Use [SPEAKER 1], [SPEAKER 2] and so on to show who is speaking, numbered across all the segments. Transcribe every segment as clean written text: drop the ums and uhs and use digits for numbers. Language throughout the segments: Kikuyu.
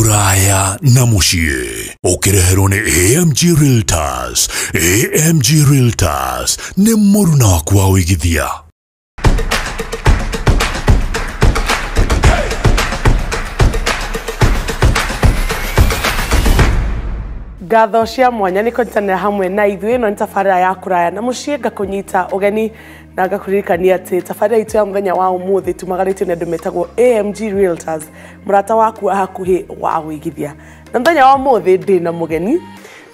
[SPEAKER 1] Kũraya na mũciĩ ũkĩreherwo nĩ AMG Realtors. AMG Realtors nĩ mũruna waku wa ũigithia.
[SPEAKER 2] Ngatho cia mwanya nĩ kũnyitanĩra hamwe na ithuĩ. Ĩno nĩ tabarĩra ya Kũraya na Mũciĩ, ngakũnyita ũgeni na ngakũririkania atĩ tabarĩra itũ ya mũthenya wa ũmũthĩ tumagarĩtio nĩ andũ metagwo AMG Realtors, mũrata waku wa hakuhĩ wa ũigithia. Na mũthenya wa ũmũthĩ ndĩna mũgeni,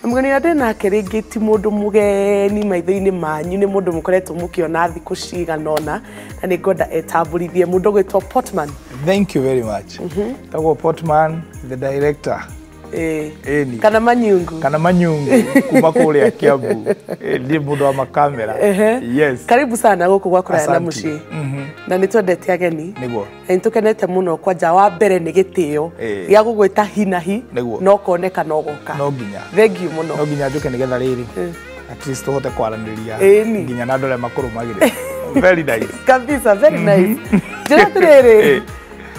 [SPEAKER 2] na mũgeni ũrĩa ndĩ nake rĩngĩ ti mũndũ mũgeni maitho-inĩ manyu, nĩ mũndũ mũkoretwo mũkĩona thikũ cigana ũna, na nĩ ngwenda etambũrithie, mũndũ ũgwĩtwo Portman.
[SPEAKER 3] Thank you very much. Tagwo Portman, the director. Ĩni.
[SPEAKER 2] Kana Manyungu.
[SPEAKER 3] Kana Manyungu kuma kũrĩa Kiambu. Ndiĩ mũndũ wa makamera. Yes.
[SPEAKER 2] Karibu sana gũkũ gwa Kũraya na
[SPEAKER 3] Asante.
[SPEAKER 2] Mũciĩ. Na nĩ twendete ageni.
[SPEAKER 3] Nĩguo.
[SPEAKER 2] Na nĩ tũkenete mũno, kwanja wa mbere nĩ gĩtĩo gĩa gũgwĩta hinahi no koneka no goka.
[SPEAKER 3] No nginya.
[SPEAKER 2] Thank you mũno.
[SPEAKER 3] No nginya njũke nĩgetha rĩrĩ. At least tũhote kwaranĩria nginya na andũ arĩa makũrũmagĩrĩra. Very nice.
[SPEAKER 2] Kabisa, very nice. Njĩra atĩrĩrĩ,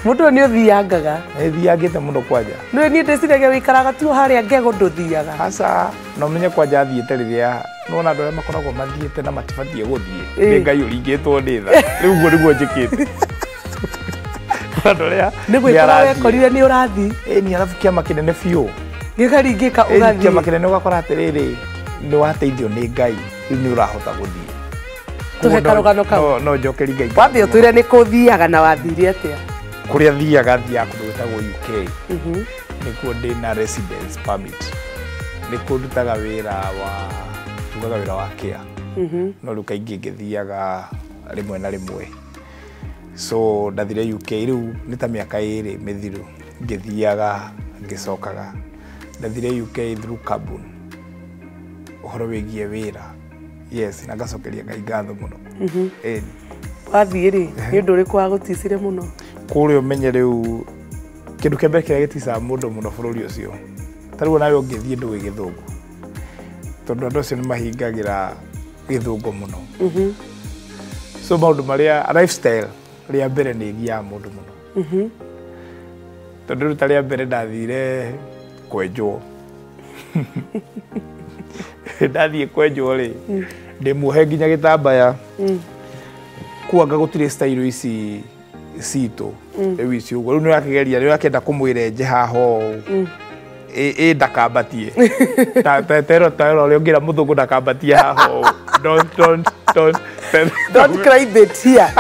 [SPEAKER 2] mũndũ ũyũ nĩ ũthiangaga.
[SPEAKER 3] Nĩ thiangĩte mũno kwanja.
[SPEAKER 2] Nĩ niĩ ndĩciragia wĩikaraga tu harĩa ngego, ndũthiaga.
[SPEAKER 3] Aca, no menye kwanja thiĩte rĩrĩa nĩwona andũ arĩa makoragwo mathiĩte na matibatiĩ gũthiĩ. Nĩ Ngai ũringĩtwo nĩ tha. Rĩu ũguo nĩguo njĩkĩte. Andũ arĩa
[SPEAKER 2] Nĩ gwĩkora wekorire nĩ ũrathiĩ.
[SPEAKER 3] Ĩni, arabu kĩama kĩnene biũ.
[SPEAKER 2] Gĩkaringĩka
[SPEAKER 3] Ĩni,
[SPEAKER 2] ũgathiĩ.
[SPEAKER 3] Kĩama kĩnene ũgakora atĩrĩrĩ, nĩ wateithio nĩ Ngai, rĩu nĩ ũrahota gũthiĩ.
[SPEAKER 2] Tũhe karũgano kau.
[SPEAKER 3] No njokeri Ngai.
[SPEAKER 2] Wambe ũtwĩre nĩ kũ ũthiaga na wathire atĩa?
[SPEAKER 3] Kũrĩa thiaga, thiaga kũndũ gwĩtagwo UK. Nĩkuo ndĩna residence permit. Nĩkuo ndutaga wĩra wa, tugaga wĩra wa care. No rĩu kaingĩ ngĩthiaga rĩmwe na rĩmwe. So ndathire UK rĩu nĩ ta mĩaka 2 mĩthiru ngĩthiaga ngĩcokaga. Ndathire UK through Carbon. Ũhoro wĩgiĩ wĩra. Yes, na ngacokeria Ngai ngatho mũno. Ĩni.
[SPEAKER 2] Wathiĩ rĩ, nĩ ũndũ ũrĩkũ wagũticire mũno?
[SPEAKER 3] Kũrĩa ũmenye rĩu kĩndũ kĩa mbere kĩrĩa gĩticaga mũndũ mũno bũrũri ũcio. Ta rĩu nawe ũngĩthiĩ ndũĩ gĩthũngũ. Tondũ andũ acio nĩ mahingagĩra gĩthũngũ mũno. So maũndũ marĩa lifestyle rĩa mbere nĩ ĩgiaga mũndũ mũno. Tondũ rĩu ta rĩa mbere ndathire kwenjwo. Ndathiĩ kwenjwo rĩ, ndĩmuohe nginya gĩtambaya. Kuanga gũtirĩ style ici citũ. Rĩu ici ũguo. Rĩu nĩ ũrakĩgeria, nĩ ũrakĩenda kũmwĩra enje haha ũũ. Ĩ ndakambatie. Ta tero ta ũrĩa ũngĩra mũthũngũ ndakambatie haha ũũ. Don't, don't, don't.
[SPEAKER 2] Don't cry the tear.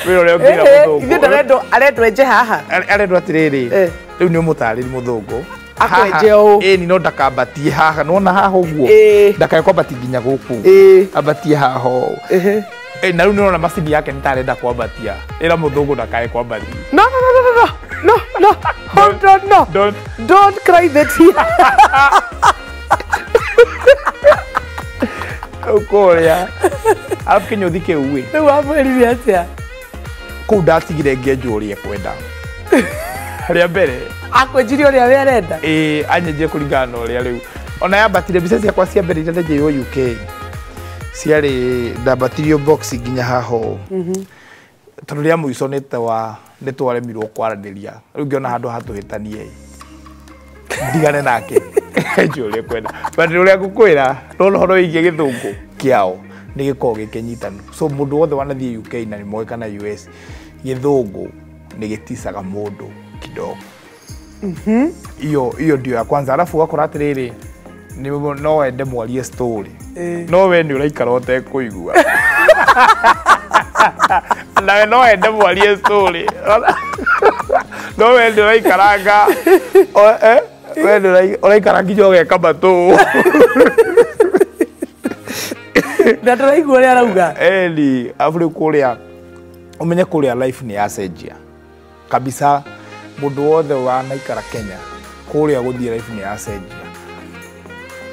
[SPEAKER 3] Wĩra ũrĩa ũngĩra mũthũngũ.
[SPEAKER 2] Ithuĩ ndarendwo, arendwo enje haha.
[SPEAKER 3] Arendwo atĩrĩrĩ, rĩu nĩ ũmũtarĩri mũthũngũ.
[SPEAKER 2] Akwenje ũũ.
[SPEAKER 3] Ĩni, no ndakambatie haha, nĩwona haha ũguo? Ndakae kwambatia nginya gũkũ. Ambatie haha ũũ. Na rĩu nĩũrona macini yake nĩ ta arenda kwambatia. Ĩra mũthũngũ ndakae kwambatia.
[SPEAKER 2] No, no, no, no, no, no, no, hold on, no.
[SPEAKER 3] Don't.
[SPEAKER 2] Don't cry the tear.
[SPEAKER 3] Rĩu kũrĩa. Arabu kĩnyũthi kĩu ĩ.
[SPEAKER 2] Rĩu wamwĩrire atĩa?
[SPEAKER 3] Kũu ndatigire ngĩenjwo ũrĩa ekwenda. Rĩa mbere.
[SPEAKER 2] Akwenjirie ũrĩa we arenda?
[SPEAKER 3] Ĩĩ, anyenjie kũringana na ũrĩa rĩu. Ona yambatire mbica ciakwa cia mbere iria ndenjeirwo UK. Ciarĩ ndambatirio box nginya haha ũũ. Tondũ rĩa mũico nĩ twaremirwo kwaranĩria. Rĩu ngĩona handũ hatũhĩtanie. Ndigane nake. Enjwo ũrĩa ekwenda. But ũrĩa ngũkwĩra, no ũhoro wĩgiĩ gĩthũngũ kĩao nĩ gĩkoragwo gĩ kĩnyitanu. So mũndũ wothe wanathiĩ UK na nĩ moĩ kana US, gĩthũngũ nĩ gĩticaga mũndũ kidogo. Iyo ndio ya kwanza. Alafu ũgakora atĩrĩrĩ, no wende mwarie story. No we nĩ ũraikara ũtekũigua. Nawe no wende mwarie story. No we nĩ ũraikaranga. We nĩ ũraikara nginya ũgeka matũ.
[SPEAKER 2] Na ndũraigua ũrĩa arauga.
[SPEAKER 3] Ĩni, alafu rĩu kũrĩa, ũmenye kũrĩa life nĩ yacenjia. Kabisa, mũndũ wothe wanaikara Kenya, kũrĩa gũthiĩ life nĩ yacenjia.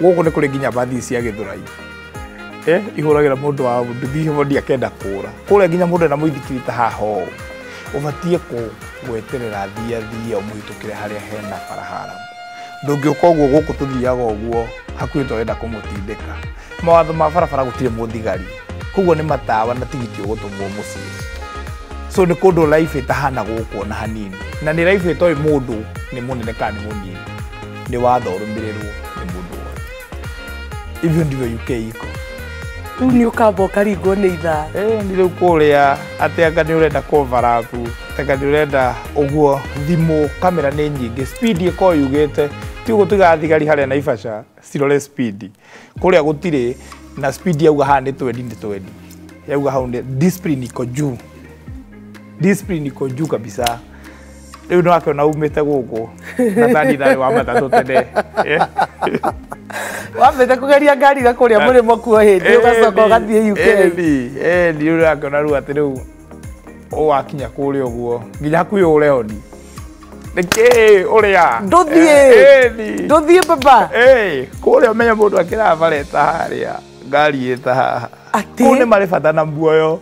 [SPEAKER 3] Gũkũ nĩ kũrĩ nginya bathi cia Gĩthũrai. Ihũragĩra mũndũ wa nduthi mũndũ akenda kũra. Kũrĩa nginya mũndũ ena mũithikiri ta haha ũũ. Ũbatiĩ gweterera athiĩ athiĩ ũmũhĩtũkĩre harĩa hena bara haramu. Ndũngĩũka ũguo gũkũ tũthiaga ũguo hakuhĩ tũrenda kũmũtindĩka. Mawatho ma barabara gũtirĩ mũthigari. Koguo nĩ matawa na tigiti ũgũtũmwo mũciĩ. So nĩ kũndũ life ĩtahana gũkũ ona hanini. Na nĩ life ĩtoĩ mũndũ nĩ mũnene kana nĩ mũnini. Nĩ watho ũrũmĩrĩrwo nĩ mũndũ wothe. Hivyo ndivyo UK iko.
[SPEAKER 2] Rĩu nĩ ũkamba ũkaringwo nĩ ithaa.
[SPEAKER 3] Nĩ rĩu kũrĩa atĩ anga nĩ ũrenda cover up, anga nĩ ũrenda ũguo thimũ kamera nĩ nyingĩ, speed ĩkoragwo yugĩte ti ũguo tuigaga thigari harĩa Naivasha cirore speed. Kũrĩa gũtirĩ na speed yauga haha nĩ 20 nĩ 20. Yauga hau nĩ discipline iko juu. Discipline iko juu kabisa. Rĩu nĩ wakĩona umĩte gũkũ na tani tharĩ wa matatũ tene.
[SPEAKER 2] Wambĩte kũgeria ngari na kũrĩa mũrĩmo kuo hĩndĩ ũgacoka ũgathiĩ UK.
[SPEAKER 3] Ĩni rĩu ũrakĩona rĩu atĩ rĩu wakinya kũrĩa ũguo nginya hakuhĩ ũre honi. Nĩkĩ ũrĩa?
[SPEAKER 2] Ndũthiĩ. Ndũthiĩ baba.
[SPEAKER 3] Kũrĩa ũmenye mũndũ akĩraga bara ĩta harĩa ngari ĩta haha.
[SPEAKER 2] Atĩ?
[SPEAKER 3] Kũu nĩ marĩ bata na muoyo.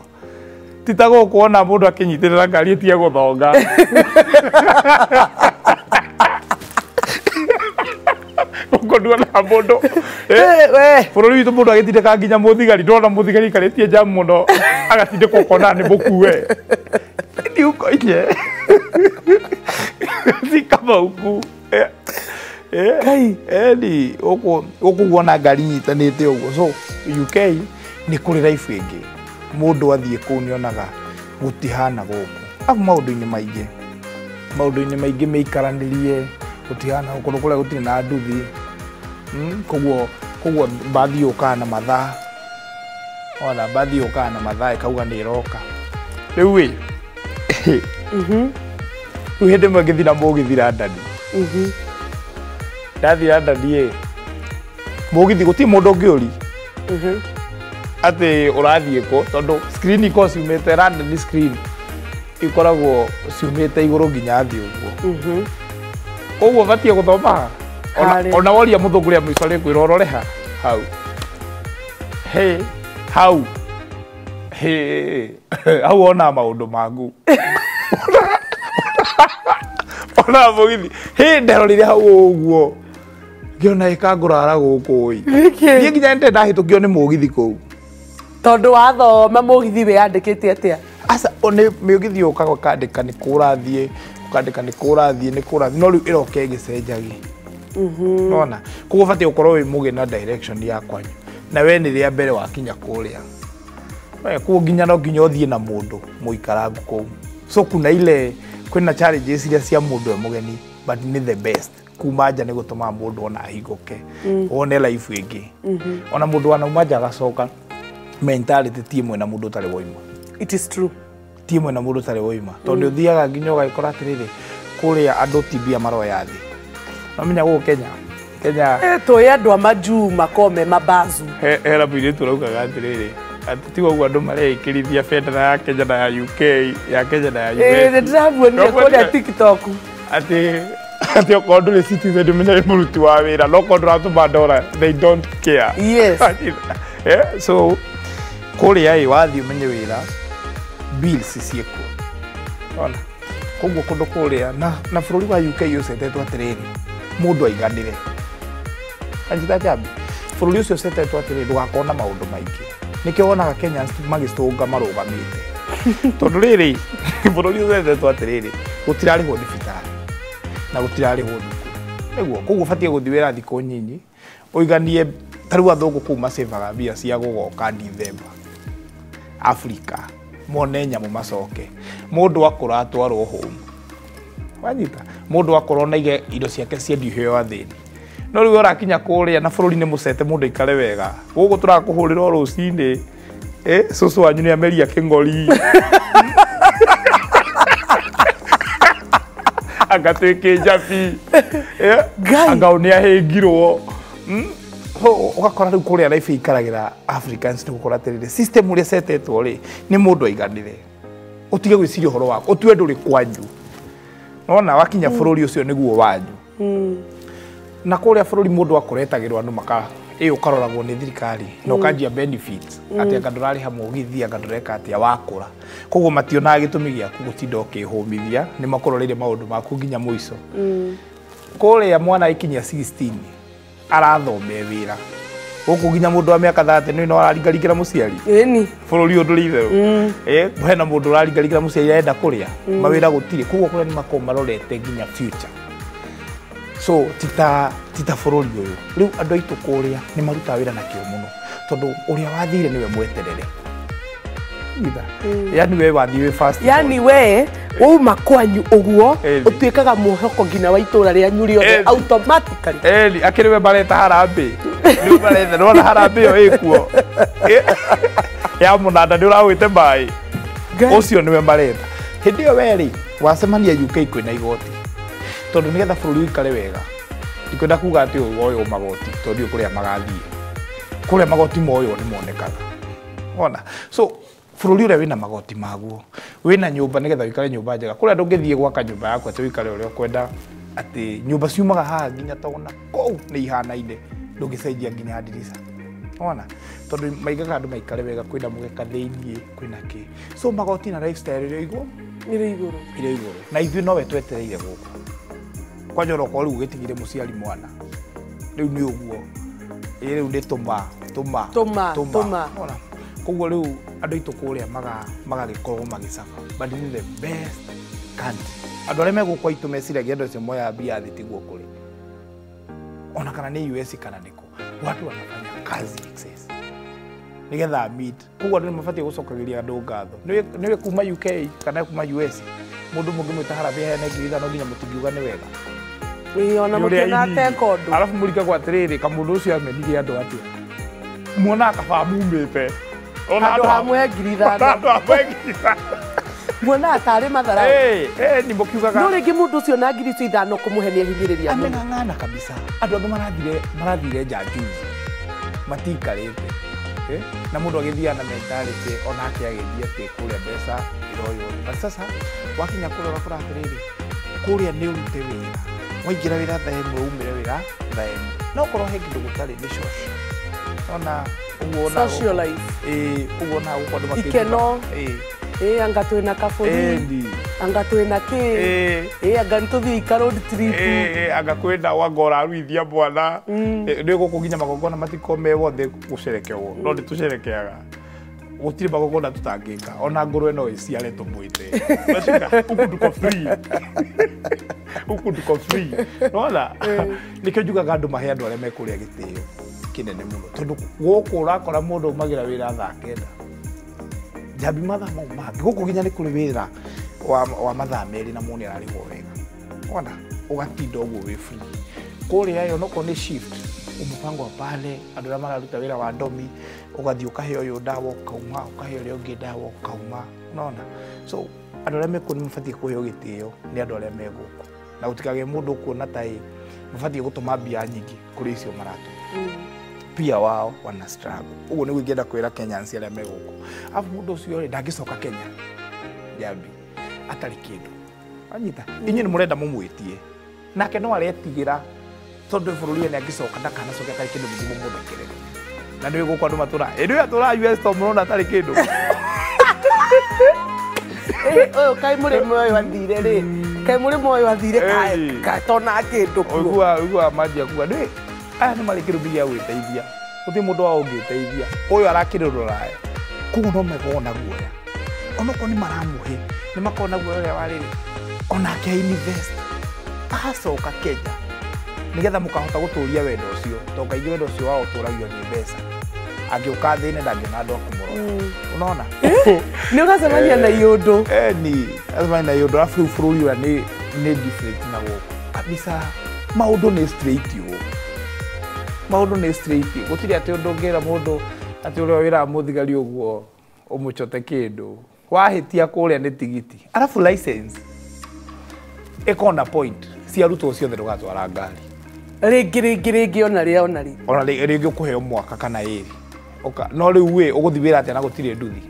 [SPEAKER 3] Ti ta gũkũ wona mũndũ akĩnyitĩrĩra ngari ĩtige gũthonga. Gũkũ nduonaga mũndũ. Bũrũri witũ mũndũ agĩtindĩka nginya mũthigari, ndona mũthigari aikarĩtie njamu mũno agatindĩkwo ũkona nĩ mũkue. Ni huko nje. Si kama huku.
[SPEAKER 2] Ngai.
[SPEAKER 3] Ni gũkũ wona ngari inyitanĩte ũguo. So UK nĩ kũrĩ life ĩngĩ. Mũndũ athiĩ kũu nĩonaga gũtihana gũkũ. Arabu maũndũ-inĩ maingĩ. Maũndũ-inĩ maingĩ mĩikaranĩrie gũtihana gũkũ kũrĩa gũtirĩ na nduthi. Koguo mbathi yũkaga na mathaa. Ona mbathi yũkaga na mathaa ĩkauga nĩ ĩroka. Rĩu ĩ. Rĩu hĩndĩ ĩmwe ngĩthiĩ na mũgithi London. Ndathiĩ London ĩ, mũgithi gũtirĩ mũndũ ũngĩũri. Atĩ ũrathiĩ kũ tondũ screen ikoragwo ciumĩte London screen ikoragwo ciumĩte igũrũ nginya thĩ ũguo. Koguo ũbatiĩ gũthoma ha? Ona woria mũthũngũ rĩa mũico rĩkwĩra ũrore ha? Hau. He, hau. He, hau wonaga maũndũ maku. Ona mũgithi. He, nderorire hau ũguo. Ngĩona ĩkangũrara gũkũ ĩ.
[SPEAKER 2] Nĩkĩ?
[SPEAKER 3] Niĩ nginya nĩ ndahĩtũkio nĩ mũgithi kũu.
[SPEAKER 2] Tondũ wathoma mũgithi wĩyandĩkĩte atĩa?
[SPEAKER 3] Aca, nĩ mũgithi ũkaga ũkandĩka nĩ kũ ũrathiĩ, ũkandĩka nĩ kũ ũrathiĩ, nĩ kũ ũrathiĩ, no rĩu ĩroka ĩgĩcenjagia. Nona, koguo ũbatiĩ gũkorwo wĩ mũgĩ na direction ya kwanyu. Na we nĩ rĩa mbere wakinya kũrĩa. Koguo nginya no nginya ũthiĩ na mũndũ mũikarangu kũu. So kuna ile kwĩna challenges iria cia mũndũ e mũgeni, but nĩ the best. Kuma nja nĩ gũtũmaga mũndũ ona ahingũke, wone life ĩngĩ. Ona mũndũ wanauma nja agacoka mentality ti ĩmwe na mũndũ ũtarĩ woima.
[SPEAKER 2] It is true.
[SPEAKER 3] Ti ĩmwe na mũndũ ũtarĩ woima. Tondũ ũthiaga nginya ũgagĩkora atĩrĩrĩ, kũrĩa andũ ti mbia maroya thĩ. No menya gũkũ Kenya. Kenya.
[SPEAKER 2] Tũĩ andũ a majuu makoragwo me mabazu.
[SPEAKER 3] Hena mũirĩtu ũraugaga atĩrĩrĩ, atĩ tiga ũguo andũ mareĩkĩrithia bendera ya Kenya na ya UK, ya Kenya na ya US.
[SPEAKER 2] Nĩ ndĩramuonire kũrĩa TikTok.
[SPEAKER 3] Atĩ okorwo ndũrĩ citizen ũmenye wĩ mũruti wa wĩra, no okorwo ndũratũma ndora, they don't care.
[SPEAKER 2] Yes.
[SPEAKER 3] So kũrĩa ĩ wathiĩ ũmenye wĩra, bills ciĩkuo. Ona koguo kũndũ kũrĩa na bũrũri wa UK ũcetetwo atĩrĩrĩ, mũndũ aiganĩre. Anjita Njambi, bũrũri ũcio ũcetetwo atĩrĩrĩ, ndũgakorwo na maũndũ maingĩ. Nĩkĩo wonaga Kenyans magĩcũnga marũgamĩte. Tondũ rĩrĩ, bũrũri ũcetetwo atĩrĩrĩ, gũtirarĩhwo thibitarĩ na gũtirarĩhwo thukuru. Nĩguo, koguo ũbatiĩ gũthiĩ wĩra thikũ nyinyi, ũiganie ta rĩu athũngũ kũu macevaga mbia cia gũgoka December. Africa mone nyamũ macoke. Mũndũ akũra atwarwo home. Wanyita? Mũndũ akũra ona aige indo ciake ciendio iheo athĩni. No rĩu ũrakinya kũrĩa na bũrũri nĩ mũcete mũndũ aikare wega. Gũkũ tũrakũhũrĩra o rũcinĩ. Cũcũ wanyu nĩ ameria kĩng'ori. Agatuĩke njabi. Anga nĩ ahĩngirwo. Ũgakora rĩu kũrĩa life ĩikaragĩra Africans nĩ gũkora atĩrĩrĩ, system ũrĩa cetetwo rĩ, nĩ mũndũ aiganĩre. Ũtige gwĩciria ũhoro waku, ũtue ndũrĩ kwanyu. Nona wakinya bũrũri ũcio nĩguo wanyu. Na kũrĩa bũrũri mũndũ akoretagĩrwo andũ maka ũkaroragwo nĩ thirikari na ũkanjia benefits atĩ anga ndũrarĩha mũgithi anga ndũreka atĩa wakũra. Koguo mationaga gĩtũmi gĩaku gũtinda ũkĩhũmithia, nĩ makũroreire maũndũ maku nginya mũico. Kũrĩa mwana aikinyia 16 arathome wĩra. Gũkũ nginya mũndũ wa mĩaka 30 nĩ no araringaringĩra mũciari.
[SPEAKER 2] Ĩni.
[SPEAKER 3] Bũrũri ũyũ ndũrĩ itherũ. Hena mũndũ ũraringaringĩra mũciari arenda kũrĩa. Mawĩra gũtirĩ. Koguo kũrĩa nĩ makoragwo marorete nginya future. So tita bũrũri ũyũ. Rĩu andũ aitũ kũrĩa nĩ marutaga wĩra na kĩo mũno. Tondũ ũrĩa wathire nĩwe mweterere. Yani we wathiĩ wĩ first.
[SPEAKER 2] Yani we wauma kwanyu ũguo ũtuĩkaga mwĩhoko nginya wa itũra rĩanyu rĩothe automatically.
[SPEAKER 3] Ĩni akĩrĩ we mareta harambĩ. Nĩ mareta nĩwona harambĩ ĩyo ĩkuo. Ya mũnanda nĩ ũrawĩte maĩ. Ũcio nĩwe mareta. Hĩndĩ ĩyo we rĩ wacemania UK kwĩna igoti. Tondũ nĩgetha bũrũri ũikare wega. Ndikwenda kuga atĩ woywo magoti tondũ kũrĩa magathiĩ. Kũrĩa magoti moywo nĩ monekaga. Wona? So bũrũri ũrĩa wĩna magoti maguo wĩna nyũmba nĩgetha ũikare nyũmba njega kũrĩa ndũngĩthiĩ gwaka nyũmba yaku atĩ ũikare ũrĩa ũkwenda atĩ nyũmba ciumaga haha nginya tona kũu nĩ ihanaine ndũngĩcenjia nginya ndirica. Wona? Tondũ maigaga andũ maikare wega kwĩna mũgeka thĩiniĩ kwĩna kĩ. So magoti na lifestyle ĩrĩ igũrũ.
[SPEAKER 2] Ĩrĩ igũrũ.
[SPEAKER 3] Ĩrĩ igũrũ. Na ithuĩ nowe twetereire gũkũ. Kwanja onokorwo rĩu ũgĩtigire mũciari mwana. Rĩu nĩ ũguo. Rĩu nĩ tũma tũma
[SPEAKER 2] tũma.
[SPEAKER 3] Wona? Koguo rĩu andũ aitũ kũrĩa magagĩkorwo magĩcaba. But it is the best country. Andũ arĩa megũkũ aitũ meciragia andũ acio moyaga mbia thĩ tiguo kũrĩ. Ona kana nĩ US kana nĩkũ. Watu wanafanya kazi excess. Nĩgetha meet. Koguo andũ nĩmabatiĩ gũcokagĩria andũ ngatho. Nĩwe kuma UK kana kuma US. Mũndũ mũngĩmwĩta harambĩ heane 5,000 nginya mũtingiuga nĩ wega.
[SPEAKER 2] Ĩĩ ona mũkĩona ateka ũndũ.
[SPEAKER 3] Arabu mũrikagwo atĩrĩrĩ kamũndũ ũcio amenire andũ atĩa. Muonaga kaba mumĩte.
[SPEAKER 2] Andũ hamwe 5,000.
[SPEAKER 3] Andũ hamwe 5,000.
[SPEAKER 2] Muonaga tarĩ matharau.
[SPEAKER 3] Ni mũkiugaga.
[SPEAKER 2] No rĩngĩ mũndũ ũcio na 5,000 kũmũhe nĩ ahinyĩrĩria mũno.
[SPEAKER 3] Ameng'ang'ana kabisa. Andũ angĩ marathire nja juzi. Matiikarĩte. Na mũndũ agĩthiaga na mentality onake agĩthiĩ atĩ kũrĩa mbeca iroywo. But sasa wakinya kũrĩa ũgakora atĩrĩrĩ kũrĩa nĩ ũrute wĩra. Waingĩra wĩra thaa ĩmwe umĩre wĩra thaa ĩmwe. No okorwo he kĩndũ gũtarĩ nĩ social. Ona ũguo ona
[SPEAKER 2] social life.
[SPEAKER 3] Ũguo ona gũkũ andũ makĩnjĩra.
[SPEAKER 2] Ikeno. Anga twĩna kabũri. Anga twĩna kĩ. Anga nĩtũthiĩ ika road trip.
[SPEAKER 3] Anga kwĩna anga ũraruithia mwana. Nĩ gũkũ nginya magongona matikoragwo me wothe gũcerekewo. No nĩtũcerekeaga. Gũtirĩ magongona tũtangĩka. Ona ngũrwe no ĩciare tũmwĩte. Unashika huku tuko free. Huku tuko free. Nĩwona? Nĩkĩo njugaga andũ mahe andũ arĩa mekũrĩa gĩtĩo kĩnene mũno. Tondũ gũkũ ũrakora mũndũ aumagĩra wĩra thaa 9. Njambi mathaa mau mangĩ. Gũkũ nginya nĩ kũrĩ wĩra wa mathaa 2 na mũndũ nĩararĩhwo wega. Wona? Ũgatinda ũguo wĩ free. Kũrĩa ĩyo onokorwo nĩ shift umupango wa pale andũ arĩa mararuta wĩra wa ndomi ũgathiĩ ũkahe ũyũ ndawa ũkauma ũkahe ũrĩa ũngĩ ndawa ũkauma. Unaona? So andũ arĩa mekuo nĩmabatiĩ kũheo gĩtĩo nĩ andũ arĩa me gũkũ. Na gũtikagĩe mũndũ ũkuona ta ĩ mabatiĩ gũtũma mbia nyingĩ kũrĩ icio maratũma. Pia wao wana struggle. Ũguo nĩguo ingĩenda kwĩra Kenyans arĩa me gũkũ. Arabu mũndũ ũcio rĩ ndangĩcoka Kenya Njambi atarĩ kĩndũ. Anyita inyuĩ nĩ mũrenda mũmwĩtie nake no aretigĩra tondũ bũrũri ũyũ nĩangĩcoka ndakanacoke atarĩ kĩndũ nĩguo mũmũthekerere. Na nĩũĩ gũkũ andũ matũraga ĩ nĩũĩ atũraga US to mũrona atarĩ kĩndũ.
[SPEAKER 2] Ũyũ kaĩ mũrĩmi ũyũ athire rĩ kaĩ mũrĩmi ũyũ athire kaĩ tona kĩndũ kuo.
[SPEAKER 3] Ũiguaga manjia kuga nĩũĩ aya nĩ marĩ kĩrumi gĩa gwĩteithia. Gũtirĩ mũndũ wao ũngĩteithia. Ũyũ arakĩrĩ rũraya. Koguo no makoragwo na guoya. Onokorwo nĩ maramũhe nĩ makoragwo na guoya ũrĩa wa rĩrĩ onake invest acoka Kenya nĩgetha mũkahota gũtũria wendo ũcio tondũ kaingĩ wendo ũcio wao ũtũragio nĩ mbeca. Angĩũka thĩna ndangĩona andũ a kũmũrora. Unaona?
[SPEAKER 2] Nĩ ũracemania na iũndũ.
[SPEAKER 3] Ni acemania na iũndũ arabu rĩu bũrũri ũrĩa nĩ different na gũkũ. Kabisa maũndũ nĩ straight ũguo. Maũndũ nĩ straight. Gũtirĩ atĩ ũndũ ũngĩra mũndũ atĩ ũrĩa wĩraga mũthigari ũguo ũmũcote kĩndũ. Wahĩtia kũrĩa nĩ tigiti. Arabu license ĩkoragwo na point. Ciarutwo ciothe ndũgatwara ngari.
[SPEAKER 2] Rĩngĩ ona rĩ ona rĩ.
[SPEAKER 3] Ona rĩngĩ ũkũheo mwaka kana ĩrĩ. No rĩu ĩ ũgũthiĩ wĩra atĩa na gũtirĩ nduthi.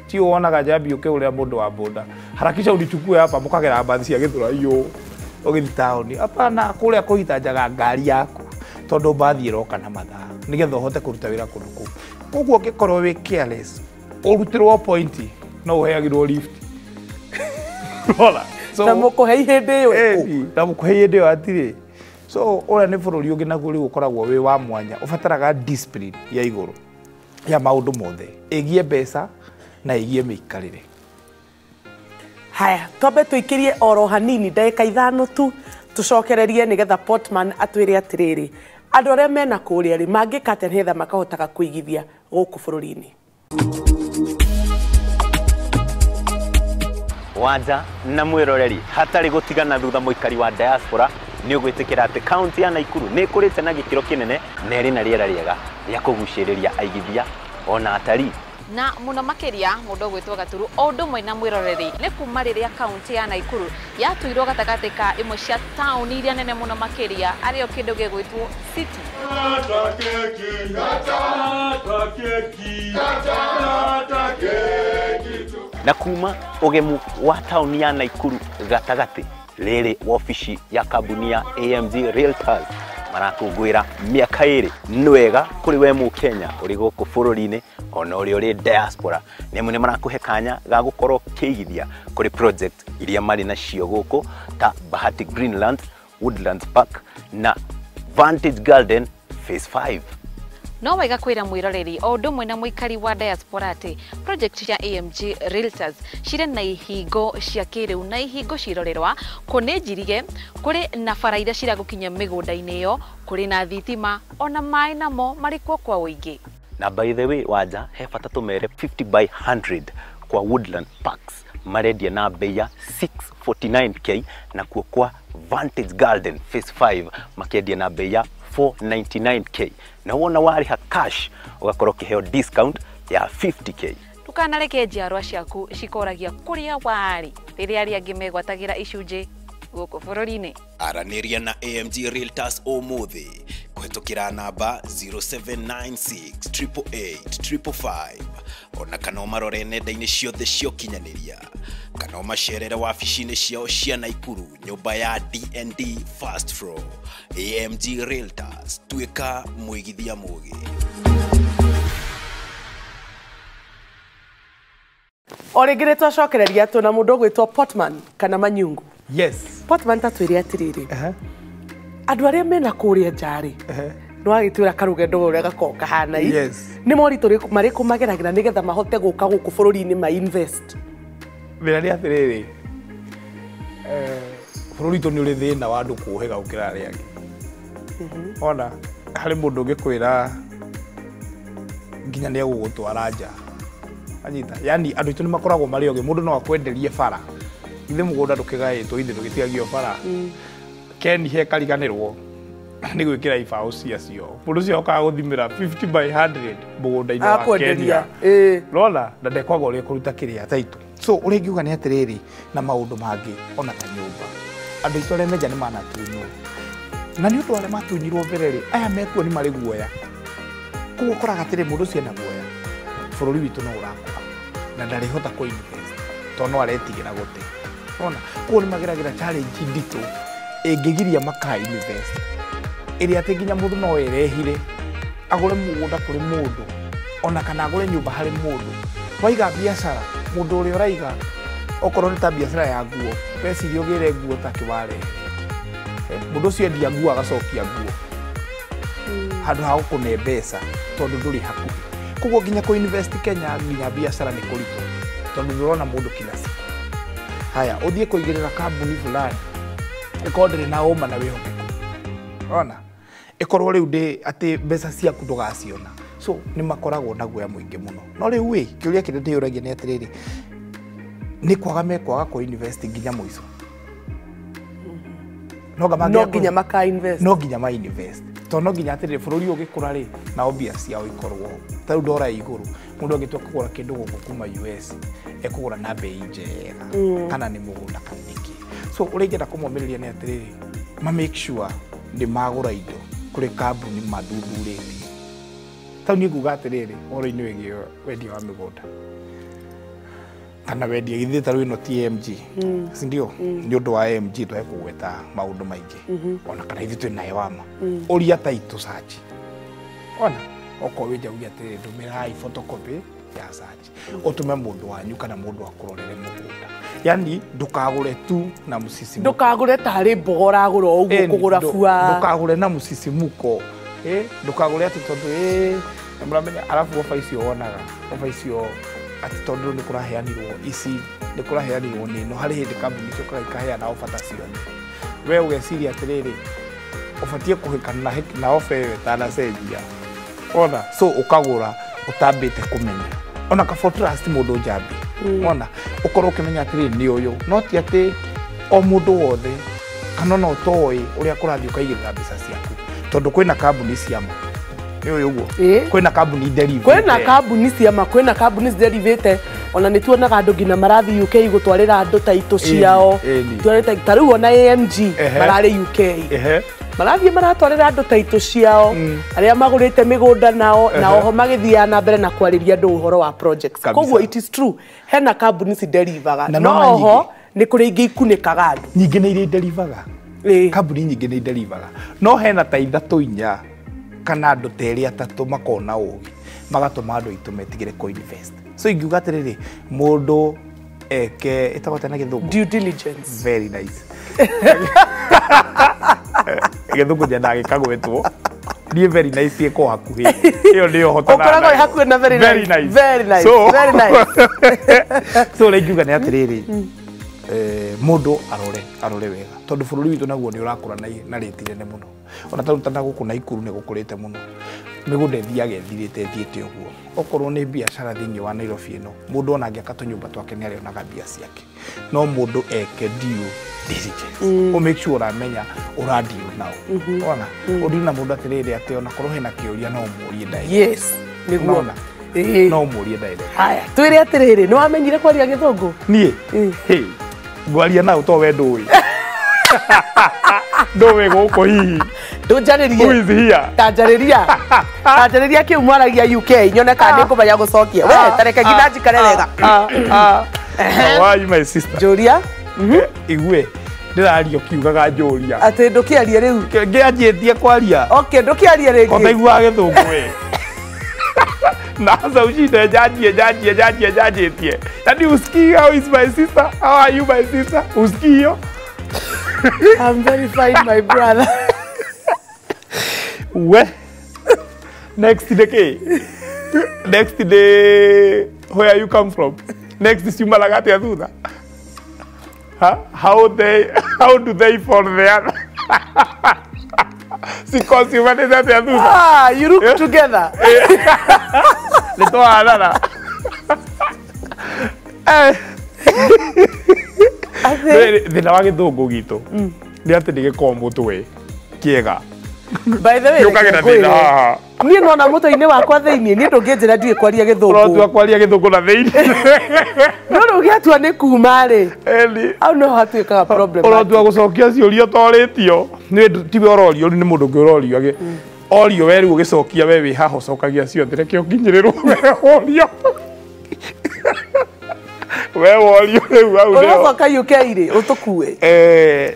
[SPEAKER 3] Ti wonaga Njambi ũkĩgũrĩra mũndũ wa boda. Harakisha unichukue hapa mũkagera mbathi cia Gĩthũrai ũgĩthiĩ taũni. Hapana kũrĩa kũhitanjaga ngari yaku tondũ mbathi ĩroka na mathaa nĩgetha ũhote kũruta wĩra kũndũ kũu. Koguo ũngĩkorwo wĩ careless ũrutĩrwo point no ũheagĩrwo lift. Unaona? So
[SPEAKER 2] na mũkũhe hĩndĩ ĩyo.
[SPEAKER 3] Na mũkũhe hĩndĩ ĩyo hatirĩ. So ũrĩa nĩ bũrũri ũngĩ naguo rĩu ũkoragwo wĩ wa mwanya, ũbataraga discipline ya igũrũ ya maũndũ mothe, ĩgie mbeca na ĩgie mĩikarĩre.
[SPEAKER 2] Haya, twambe tũikĩrie oro hanini ndagĩka 5 tu tũcokererie nĩgetha Portman atwĩre atĩrĩrĩ andũ arĩa mena kũrĩa rĩ mangĩka atĩa nĩgetha makahotaga kũigithia gũkũ bũrũri-inĩ.
[SPEAKER 4] Wanja na mwiroreri hatarĩ gũtigana thutha mũikari wa diaspora nĩ ũgwĩtĩkĩra atĩ kaunti ya Naikuru nĩ ĩkũrĩte na gĩkĩro kĩnene na ĩrĩ na rĩera rĩega rĩa kũgucĩrĩria aigithia ona atarii.
[SPEAKER 5] Na muno makiria mundu gwitwo Gaturu o undu mwe na mwiroreri ni kuma riria kaunti ya Naikuru yatuirwo gatagati ka imwe cia tauni iria nene muno makiria ario kindu gigwitwo city.
[SPEAKER 4] Na kuma ugemu wa tauni ya Naikuru gatagati riri wabici ya kambuni ya AMG Realtors marakũngũĩra mĩaka 2 nĩ wega kũrĩ we Mũkenya ũrĩ gũkũ bũrũri-inĩ ona ũrĩa ũrĩ diaspora nĩ nĩ marakũhe kanya ga gũkorwo ũkĩigithia kũrĩ project iria marĩ nacio gũkũ ta Bahati Greenlands, Woodlands Park na Vantage Garden Phase 5.
[SPEAKER 5] No wega kwira mwiroreri o undu mwe na muikari wa diaspora ati project cia AMG Realtors cire na ihingo cia kiriu na ihingo cirorerwa kune njirige kuri na bara iria ciragukinya migunda-ini iyo kuri na thitima ona mai namo mari kuo kwa uingi.
[SPEAKER 4] Na by the way Wanja, he bata tumere 50 by 100 kwa Woodland Parks marendia na bei ya 649k na kuo kwa Vantage Garden Phase 5 makendia na bei ya 499k na wona wariha cash ugakorwo kiheo discount ya 50k.
[SPEAKER 5] Ndukanareke njiarwa ciaku cikoragia kuria wari riria aria angi megwatagira icunjĩ gũkũ bũrũri-inĩ.
[SPEAKER 6] Aranĩria na AMG Realtors ũmũthĩ kũhetũkĩra namba 0796 888 555 ona kana ũmarore nenda-inĩ ciothe cia ũkinyanĩria kana ũmacerere wabici-inĩ ciao cia Naikuru nyũmba ya D&D First Floor. AMG Realtors, tuĩka mũigithia mũgĩ.
[SPEAKER 2] O rĩngĩ nĩ twacokereria tũ na mũndũ ũgwĩtwo Portman kana Manyungu.
[SPEAKER 3] Yes.
[SPEAKER 2] Portman ta twĩre atĩrĩrĩ andũ arĩa mena kũrĩa nja rĩ nĩ wagĩtwĩra karũgendo ũrĩa gakoragwo kahana i.
[SPEAKER 3] Yes.
[SPEAKER 2] Nĩ moritũ marĩkũ mageragĩra nĩgetha mahote gũka gũkũ bũrũri-inĩ ma invest?
[SPEAKER 3] Thĩna nĩ atĩrĩrĩ bũrũri witũ nĩ ũrĩ thĩna wa andũ kũũhĩga gũkĩra arĩa angĩ. Ona harĩ mũndũ ũngĩkwĩra nginya nĩ egũgũtwara nja. Anyita, yani andũ aitũ nĩ makoragwo marĩ ogĩ, mũndũ no akwenderie bara. Ithe mũgũnda ndũkĩgaĩtwo, ithe ndũgĩtigagio bara. Ken he kariganĩrwo nĩ gwĩkĩra ibaũ ciacio. Mũndũ ũcio okaga gũthimĩra 50 by 100 mũgũnda-inĩ wa Kenya. Rona na ndekwaga ũrĩa kũruta kĩrĩa taitũ. So ũrĩa ingiuga nĩ atĩrĩrĩ na maũndũ mangĩ ona ta nyũmba. Andũ aitũ arĩa menja nĩ manatunywo. Na nĩ ũndũ arĩa matunyirwo mbere rĩ, aya mekuo nĩ marĩ guoya. Koguo ũkoraga atĩrĩ mũndũ ũcio ena guoya. Bũrũri witũ no ũrakũra na ndarĩhota kũ invest tondũ no aretigĩra gũte. Ona koguo nĩ mageragĩra challenge nditũ ĩngĩgiria maka invest ĩrĩa atĩ nginya mũndũ no erehire agũre mũgũnda kũrĩ mũndũ ona kana agũre nyũmba harĩ mũndũ. Waiga biacara mũndũ ũrĩa ũraiga okorwo nĩ ta biacara ya nguo weciria ũgĩre nguo ta kĩwarehe mũndũ ũcio endia nguo agacokia nguo handũ ha gũkũne mbeca tondũ ndũrĩ hakuhĩ. Koguo nginya kũ invest Kenya nginya biacara nĩ kũritũ tondũ ndũrona mũndũ kila siku. Haya ũthiĩ kũigĩrĩra kambuni fulani ĩkorwo ndĩrĩ na ũma na wĩhokeku. Ona ĩkorwo rĩu ndĩ atĩ mbeca ciaku ndũgaciona. So nĩ makoragwo na guoya mũingĩ mũno. No rĩu ĩ kĩũria kĩrĩa ndĩyũragia nĩ atĩrĩrĩ nĩ kwaga mekwaga kũ invest nginya mũico. No
[SPEAKER 2] nginya maka invest.
[SPEAKER 3] No nginya ma invest. Tondũ no nginya atĩrĩrĩ bũrũri ũgĩkũra rĩ na obvious yao ikorwo ta rĩu ndora igũrũ mũndũ angĩtua kũgũra kĩndũ gũkũ kuma US ekũgũra na bei njega kana nĩ mũgũnda kana nĩkĩ. So ũrĩa ingĩenda kũmomĩrĩria nĩ atĩrĩrĩ ma make sure nĩ magũra indo kũrĩ kambuni mathuthurĩtie. Ta niĩ nguga atĩrĩrĩ ũhoro-inĩ wĩgiĩ wendia wa mĩgũnda kana wendia githĩ ta rĩu ĩno ti AMG si ndio? Nĩ ũndũ wa AMG twahe kũgweta maũndũ maingĩ ona kana ithuĩ twĩ nayo wama ũria taitũ search ona okorwo wĩ nja uge atĩrĩrĩ ndũmĩrai photocopy ya search ũtũme mũndũ wanyu kana mũndũ akũrorere mũgũnda Yani ndukagure tu na musisimuko.
[SPEAKER 2] Ndukagure tarĩ mboga ũragũra ũguo kũgũra bua.
[SPEAKER 3] Ndukagure na musisimuko. Ndukagure atĩ tondũ mũramenya arabu oba icio wonaga. Oba icio atĩ tondũ nĩ kũraheanirwo ici nĩ kũraheanirwo nĩ no harĩ hĩndĩ kambuni icio ikaheana oba ta ciothe. We ũgeciria atĩrĩrĩ ũbatiĩ kũhĩkana na oba ĩyo ĩtanacenjia. Ona so ũkagũra ũtambĩte kũmenya. Ona ka for trust mũndũ njambi. Ona ũkorwo ũkĩmenya atĩrĩrĩ nĩ ũyũ no ti atĩ o mũndũ wothe kana no ũtoĩ ũrĩa kũrathiĩ ũkaigĩrĩra mbeca ciaku tondũ kwĩna kambuni cia ma. Nĩ ũyũ ũguo kwĩna kambuni derivĩte.
[SPEAKER 2] Kwĩna kambuni cia ma, kwĩna kambuni ciderivĩte. Ona nĩ tuonaga andũ nginya marathiĩ UK gũtwarĩra andũ taitũ ciao. Ta rĩu ona AMG mararĩ UK. Marathiĩ maratwarĩra andũ taitũ ciao arĩa magũrĩte mĩgũnda nao na oho magĩthiaga na mbere na kwarĩria andũ ũhoro wa projects. Koguo it is true hena kambuni ciderivaga no oho nĩ kũrĩ ingĩ ikunĩkaga andũ.
[SPEAKER 3] Nyingĩ nĩ iria iderivaga. Kambuni nyingĩ nĩ iderivaga. No hena ta ithatũ inya kana andũ ta erĩ atatũ makona ũgĩ magatũma andũ aitũ metigĩre kũ invest. So ingiuga atĩrĩrĩ mũndũ eke ĩtagwo atĩa na gĩthũngũ?
[SPEAKER 2] Due diligence.
[SPEAKER 3] Very nice. Gĩthũngũ nyendaga gĩkagwetwo. Niĩ very nice ĩko hakuhĩ. Ĩyo nĩyo hotanaga.
[SPEAKER 2] Ũkoragwo ĩ hakuhĩ na very nice. Very nice. Very nice.
[SPEAKER 3] So ũrĩa ingiuga nĩ atĩrĩrĩ mũndũ arore wega tondũ bũrũri witũ naguo nĩ ũrakũra na rĩti nene mũno. Ona ta rĩu ta gũkũ Naikuru nĩ gũkũrĩte mũno. Mĩgũnda ĩthiaga ĩthirĩte ĩthiĩte ũguo. Okorwo nĩ biacara thĩinĩ wa Nairobi ĩno mũndũ ona angĩaka tũnyũmba twake nĩ arĩonaga mbia ciake. No mũndũ eke due diligence. Ũ make sure ũramenya ũra deal nao. Ona ũdeal na mũndũ atĩrĩrĩ atĩ ona korwo hena kĩũria no ũmũrie direct.
[SPEAKER 2] Yes, nĩguo.
[SPEAKER 3] No ũmũrie direct.
[SPEAKER 2] Haya, twĩre atĩrĩrĩ nĩ wamenyire kwaria gĩthũngũ?
[SPEAKER 3] Niĩ? Ngwaria nao to we ndũĩ. Ndũĩ gũkũ hihi.
[SPEAKER 2] Ndũnjarĩrie.
[SPEAKER 3] Who is here?
[SPEAKER 2] Tanjarĩria. Tanjarĩria kĩu mwaragia UK nyone kana nĩngũmenya gũcokia. We tareke nginya njikare wega.
[SPEAKER 3] How are you my sister?
[SPEAKER 2] Njũria.
[SPEAKER 3] Igue ndĩraria ũkiugaga njũria.
[SPEAKER 2] Atĩ ndũkĩarie rĩu.
[SPEAKER 3] Ngĩanjĩtie kwaria.
[SPEAKER 2] Okay, ndũkĩarie rĩngĩ.
[SPEAKER 3] Ko taiguaga gĩthũngũ we. Na ushinde njanjie. Yaani usikii how is my sister? How are you my sister? Usikii hiyo?
[SPEAKER 2] I'm very fine my brother.
[SPEAKER 3] We next day next day where you come from? Next ciumanaga atĩa thutha? Huh? How do they fall there? Siko ciumanĩte atĩa thutha?
[SPEAKER 2] Ah, you look together.
[SPEAKER 3] Nĩ twahanana. Thĩna wa gĩthũngũ gitũ nĩ atĩ nĩ gĩkoragwo mũtwe kĩega.
[SPEAKER 2] By the way, niĩ nona mũtwe-inĩ wakwa thĩinĩ niĩ ndũngĩnjĩra ndiũĩ kwaria gĩthũngũ.
[SPEAKER 3] Ũratua kwaria gĩthũngũ na thĩinĩ.
[SPEAKER 2] No rĩu gĩatua nĩ kuma rĩ hau no hatuĩkaga problem.
[SPEAKER 3] Ũratua gũcokia ciũria ũtorĩtio. Nĩ tiwe ũrorio nĩ mũndũ ũngĩ ũrorio. Orio we rĩu ũgĩcokia we wĩ haha ũcokagia ciothe reke ũkinyĩrĩrwo we worio. We worio rĩu hau nĩho.
[SPEAKER 2] Ũracoka UK rĩ ũtũkue?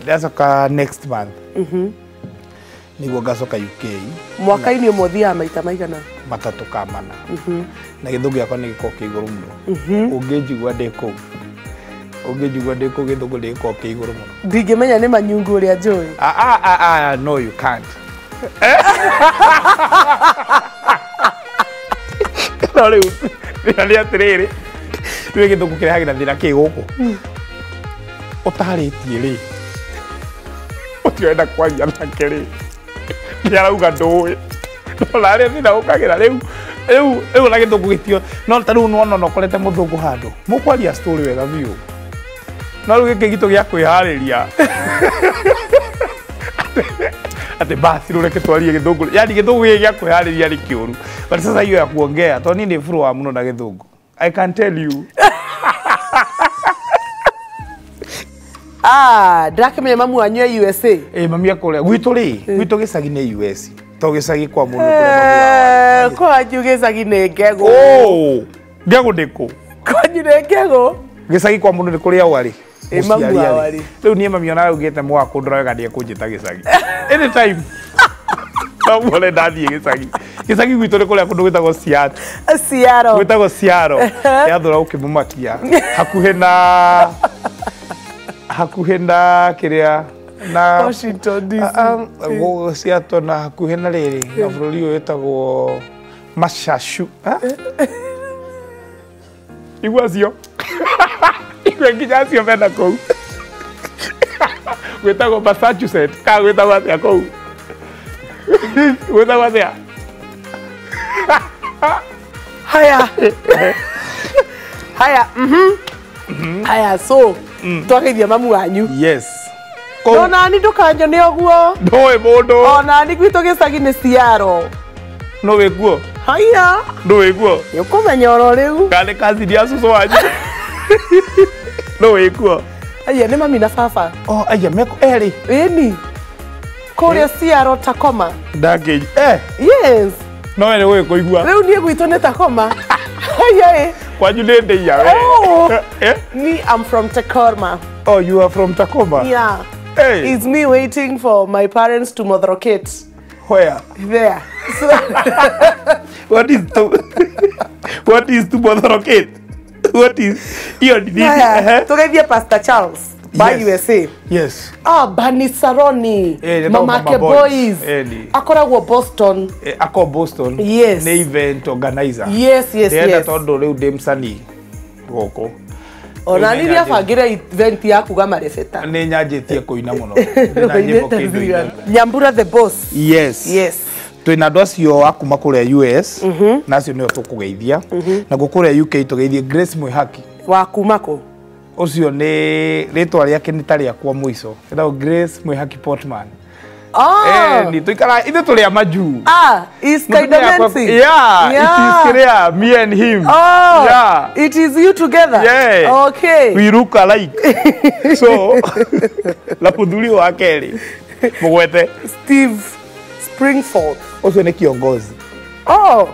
[SPEAKER 3] Ndacoka next month. Nĩguo ngacoka UK.
[SPEAKER 2] Mwaka-inĩ ũmwe ũthiaga maita maigana?
[SPEAKER 3] Matatũ ka mana. Na gĩthũngũ gĩakwa nĩ gĩkoragwo kĩ igũrũ mũno. Ũngĩnjigua ndĩ kũu. Ũngĩnjigua ndĩ kũu gĩthũngũ nĩ gĩkoragwo kĩ igũrũ mũno.
[SPEAKER 2] Ndingĩmenya nĩ manyungu ũrĩa njũĩ.
[SPEAKER 3] No you can't. No rĩu thĩna nĩ atĩrĩrĩ rĩu gĩthũngũ kĩrehagĩra thĩna kĩ gũkũ. Ũtarĩtie rĩ ũtirenda kwaria nake rĩ nĩ arauga ndũĩ. No narĩa thĩna ũkagĩra rĩu rĩu ona gĩthũngũ gĩtio no ta rĩu nĩwona ona ũkorete mũthũngũ handũ mũkwaria story wega biũ no rĩu gĩkĩ gitũ gĩa kwĩharĩria atĩ basi rĩu reke twarie gĩthũngũ yani gĩthũngũ gĩkĩ gĩa kwĩharĩria nĩ kĩũru but sasa hiyo ya kuongea tondũ niĩ ndĩ fluent mũno na gĩthũngũ. I can tell you.
[SPEAKER 2] Ah, ndĩrakĩmenya mamu wanyu e USA.
[SPEAKER 3] Mami akũrĩa gwitũ rĩ gwitũ gĩcagi nĩ US to gĩcagi kwa mũndũ kũrĩa mamu wao.
[SPEAKER 2] Kwanyu gĩcagi nĩ ngegũ.
[SPEAKER 3] Ngegũ nĩ kũ?
[SPEAKER 2] Kwanyu nĩ ngegũ.
[SPEAKER 3] Gĩcagi kwa mũndũ nĩ kũrĩa warĩ.
[SPEAKER 2] Mamu wao arĩ.
[SPEAKER 3] Rĩu niĩ mami ona augĩte mwaka kũndora wega nĩekũnjĩta gĩcagi. Anytime. No muone ndathiĩ gĩcagi. Gĩcagi gwitũ nĩ kũrĩa kũndũ gwĩtagwo Seattle.
[SPEAKER 2] Seattle.
[SPEAKER 3] Gwĩtagwo Seattle. Yathũra ũkĩmũmakia. Hakuhĩ na Hakuhĩ na kĩrĩa na
[SPEAKER 2] Washington DC.
[SPEAKER 3] Seattle na hakuhĩ na rĩrĩ na bũrũri ũyũ wĩtagwo Massachusetts. Igua acio. Igua nginya acio mena kũu. Gwĩtagwo Massachusetts kana gwĩtagwo atĩa kũu? Gwĩtagwo atĩa?
[SPEAKER 2] Haya. Haya. Haya, so twageithia mamu wanyu.
[SPEAKER 3] Yes.
[SPEAKER 2] Onani ndũkanyone ũguo.
[SPEAKER 3] Ndũĩ mũndũ.
[SPEAKER 2] Onani gwitũ gĩcagi nĩ Ciaro.
[SPEAKER 3] No wĩkuo.
[SPEAKER 2] Haya.
[SPEAKER 3] Ndũĩ kuo.
[SPEAKER 2] Nĩ ũkũmenya oro rĩu.
[SPEAKER 3] Kana nĩ cousin ya cũcũ wanyu. No wĩkuo.
[SPEAKER 2] Aya nĩ mami na baba.
[SPEAKER 3] Oh, aya meko erĩ.
[SPEAKER 2] Ĩni. Kũrĩa Ciaro Tacoma.
[SPEAKER 3] Ndangĩ. Eh.
[SPEAKER 2] Yes.
[SPEAKER 3] No we nĩ gũgĩkũigua.
[SPEAKER 2] Rĩu niĩ gwitũ nĩ Tacoma. Haya ĩ.
[SPEAKER 3] Kwanyu nĩ ndĩia we.
[SPEAKER 2] Oh.
[SPEAKER 3] Eh?
[SPEAKER 2] Me, I'm from Tacoma.
[SPEAKER 3] Oh, you are from Tacoma?
[SPEAKER 2] Yeah.
[SPEAKER 3] Hey.
[SPEAKER 2] It's me waiting for my parents to motherocate.
[SPEAKER 3] Where?
[SPEAKER 2] There. So,
[SPEAKER 3] what is to motherocate? What is iyo ni
[SPEAKER 2] yeah. Tugeithie Pastor Charles by
[SPEAKER 3] yes.
[SPEAKER 2] USA.
[SPEAKER 3] Yes.
[SPEAKER 2] Ah, Bani Saroni. Mama Ke Boys. Akoragwo Boston.
[SPEAKER 3] Ako Boston.
[SPEAKER 2] Yes.
[SPEAKER 3] Nĩ event organizer.
[SPEAKER 2] Yes, yes, yes.
[SPEAKER 3] Tondu riu ndi msanii gũkũ.
[SPEAKER 2] Ona nĩ nĩabangire event ya kuga marebeta.
[SPEAKER 3] Nĩ nyanjĩtie kũina mũno.
[SPEAKER 2] Nyambura the boss.
[SPEAKER 3] Yes.
[SPEAKER 2] Yes.
[SPEAKER 3] Twĩna andũ acio a kuma kũrĩa US na acio nĩo tũkũgeithia. Nakuo kũrĩa UK tũgeithie Grace Mwihaki.
[SPEAKER 2] Wa kuma kũ?
[SPEAKER 3] Ũcio nĩ rĩtwa rĩake nĩ ta rĩakwa mũico. Etagwo Grace Mwihaki Portman.
[SPEAKER 2] Oh.
[SPEAKER 3] Ni tuikara ithe tuli a majuu.
[SPEAKER 2] Ah, it's kind of Nancy.
[SPEAKER 3] Yeah,
[SPEAKER 2] yeah,
[SPEAKER 3] it is clear, me and him.
[SPEAKER 2] Oh,
[SPEAKER 3] yeah.
[SPEAKER 2] It is you together.
[SPEAKER 3] Yeah.
[SPEAKER 2] Okay.
[SPEAKER 3] We look alike. So, la muthuri wa keri mugwete
[SPEAKER 2] Steve Springford.
[SPEAKER 3] Ucio ni kiongozi.
[SPEAKER 2] Oh,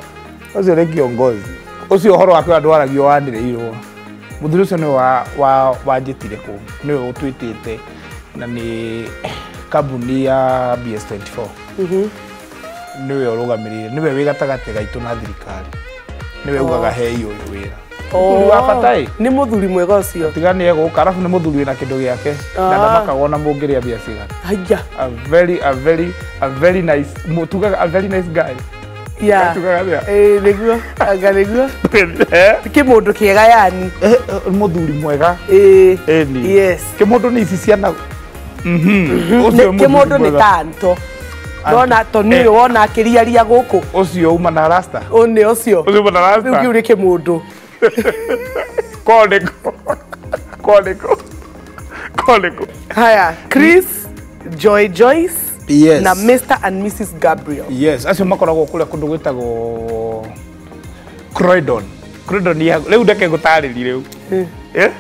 [SPEAKER 3] ucio ni kiongozi. Ucio horo wake andu aragio waniriirwo. Muthuri ucio ni wa wanjitire ku. Niwe utwitite na ni kambuni ya BS24. Niwe urugamirire, niwe wi gatagati gaitu na thirikari. Niwe ugaga hei uyu wira. Muthuri wa bata i.
[SPEAKER 2] Ni muthuri mwega ucio.
[SPEAKER 3] Tiga ni eguka arafu ni muthuri wina kindu giake. Na ndamakaga ona mungiria mbia cigana.
[SPEAKER 2] Haya.
[SPEAKER 3] A very nice, tugaga a very nice guy.
[SPEAKER 2] Yeah.
[SPEAKER 3] Tugaga
[SPEAKER 2] eh niguo, anga niguo. Kimundu kiega yani.
[SPEAKER 3] Muthuri mwega.
[SPEAKER 2] Eh. Yes.
[SPEAKER 3] Kimundu ni ici ciana.
[SPEAKER 2] Kimundu ni tanto. Ndona to ni wona akiriaria guku.
[SPEAKER 3] Ucio uma na rasta.
[SPEAKER 2] Ni ucio.
[SPEAKER 3] Ucio uma na rasta.
[SPEAKER 2] Riu kiu ni kimundu.
[SPEAKER 3] Koneko.
[SPEAKER 2] Haya, Chris, Joy Joyce.
[SPEAKER 3] Yes.
[SPEAKER 2] Na Mr and Mrs Gabriel.
[SPEAKER 3] Yes, acio makoragwo kuria kundu gwitagwo Croydon. Croydon ya riu ndeke gutariri riu. Eh?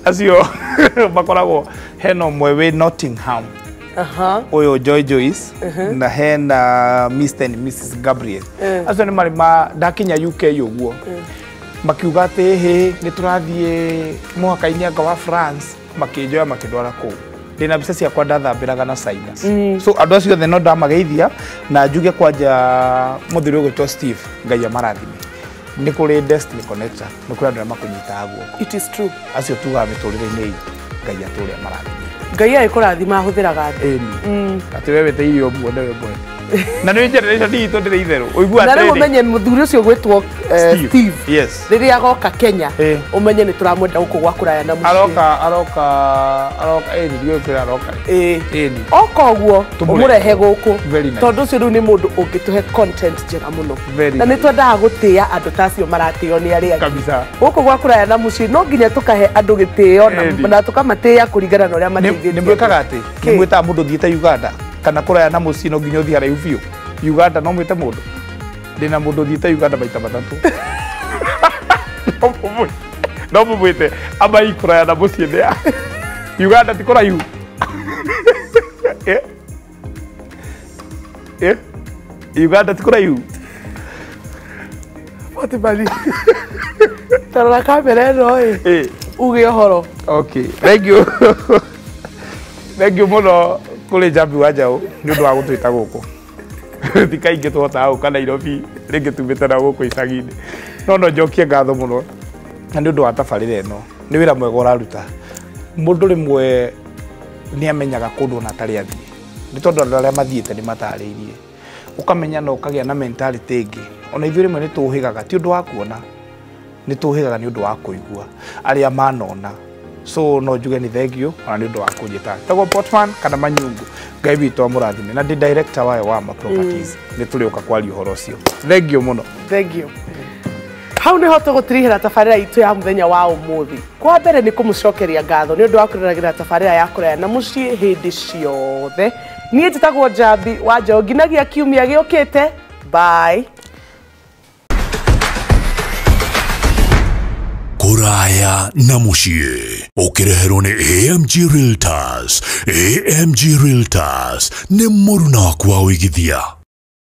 [SPEAKER 3] Acio makoragwo hena umwe wi Nottingham.
[SPEAKER 2] Aha.
[SPEAKER 3] Uyu Joy Joyce na hena Mr and Mrs Gabriel. Acio ni mari ma ndakinya UK uguo. Makiuga ati he ni turathie mwaka-inĩ anga wa France makinjoya makindwara kuu. Ndina mbica ciakwa ndathambĩraga na sinus. So andũ acio othe no ndamageithia na njuge kwanja mũthuri ũgwĩtwo Steve Ngai amarathime. Nĩ kũrĩ Destiny Connector, nĩ kũrĩ andũ arĩa makũnyitaga guoko.
[SPEAKER 2] It is true.
[SPEAKER 3] Acio tugaga mĩtũrĩre-inĩ itũ Ngai atũre amarathime.
[SPEAKER 2] Ngai agĩkũrathima ahũthĩraga andũ.
[SPEAKER 3] Ĩni. Atĩ we wĩte ũguo nĩwe mwene. Na nĩ generation itũ ndĩrĩ itherũ. Ũigua
[SPEAKER 2] Na rĩu
[SPEAKER 3] atĩrĩrĩ.
[SPEAKER 2] ũmenye mũthuri ũcio ũgwĩtwo Steve.
[SPEAKER 3] Yes.
[SPEAKER 2] Rĩrĩa agoka Kenya, ũmenye nĩ tũramwenda gũkũ gwa kũraya na mũciĩ.
[SPEAKER 3] Aroka ĩni ndiũĩ kũrĩa aroka.
[SPEAKER 2] Ĩĩ. Oka ũguo ũmũrehe gũkũ. Tondũ ũcio rĩu nĩ mũndũ ũngĩtũhe content njega mũno. Na nĩ twendaga gũtĩĩa andũ ta acio maratĩo nĩ arĩa angĩ.
[SPEAKER 3] Kabisa.
[SPEAKER 2] Gũkũ gwa kũraya na mũciĩ no nginya tũkahe andũ gĩtĩo na tũkamatĩĩa kũringana na ũrĩa mateithĩtie.
[SPEAKER 3] Nĩ mwĩkaga atĩ? Nĩ mwĩtaga mũndũ ũthiĩte Uganda kana kũraya na mũciĩ no nginya ũthiĩ haraihu biũ. Uganda no mwĩte mũndũ. Ndĩna mũndũ ũthiĩte Uganda maita matatũ. No mũmwĩte amai kũraya na mũciĩ nĩ ya Uganda ti kũraihu. Uganda ti kũraihu.
[SPEAKER 2] Fatimani. Tarora kamera ĩno ĩ. Uge ũhoro.
[SPEAKER 3] Okay. Thank you. Thank you mũno kũrĩ Njambi wa Njaũ nĩ ũndũ wa gũtwĩta gũkũ. Ti kaingĩ tũhotaga gũka Nairobi rĩngĩ tumĩte na gũkũ icagi-inĩ. No njokie ngatho mũno na nĩ ũndũ wa tabarĩra ĩno. Nĩ wĩra mwega ũraruta. Mũndũ rĩmwe nĩ amenyaga kũndũ ona atarĩ athiĩ, nĩ tondũ andũ arĩa mathiĩte nĩ matarĩirie, ũkamenya na ũkagĩa na mentality ĩngĩ. Ona ithuĩ rĩmwe nĩ tũhĩgaga, ti ũndũ wa kuona, nĩ tũhĩgaga nĩ ũndũ wa kũigua arĩa manona. So no njuge nĩ thengiũ ona nĩ ũndũ wa kũnjĩta. Tagwo Portman kana Manyungu, Ngai witũ amũrathime, na ndĩ director wayo wa ma properties, nĩ tũrĩũka kwaria ũhoro ũcio. Thengiũ mũno.
[SPEAKER 2] Thank you. Hau niho tũgũtirihĩra tabarĩra itũ ya mũthenya wa ũmũthĩ. Kwa mbere nĩ kũmũcokeria ngatho nĩ ũndũ wa kũroragĩra tabarĩra ya kũraya na mũciĩ hĩndĩ ciothe. Niĩ njĩtagwo Njambi wa Njaũ, nginagia kiumia gĩũkĩte. Bye.
[SPEAKER 1] Kũraya na mũciĩ ũkĩreherwo nĩ AMG Realtors. AMG Realtors nĩ mũruna waku wa ũigithia.